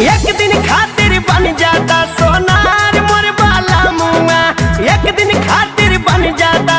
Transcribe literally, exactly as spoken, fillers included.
एक दिन खातिर बन जाता सोनार मोर बाला मुआ, एक दिन खातिर बन जाता